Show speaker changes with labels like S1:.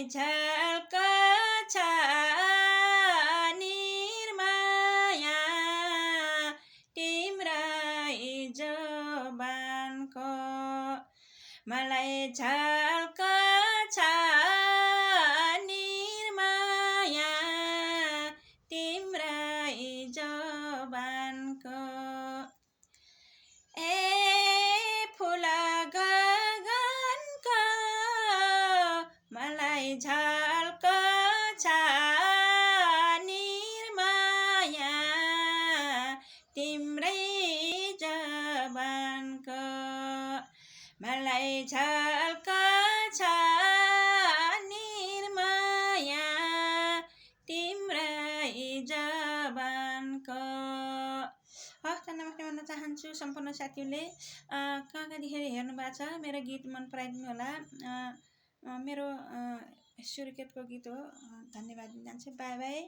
S1: मलाई झल्क छ निर्माया तिम्रै जोबानको मलाई झल्क छ निर्माया तिम्रै जोबानको ए फुल गगनको मलाई झल्क छ निर्माया तिम्रै जोबानको मलाई झल्क छ निर्माया तिम्रै जोबानको। हस्, नमस्ते भन्न चाहन्छु सम्पूर्ण साथीहरूले कहाँदेखि हेर्नु भएको छ। मेरो गीत मन पराइदिनु होला। मेरो सुर्खेतको गीत हो। धन्यवाद दिन चाहन्छु। By by.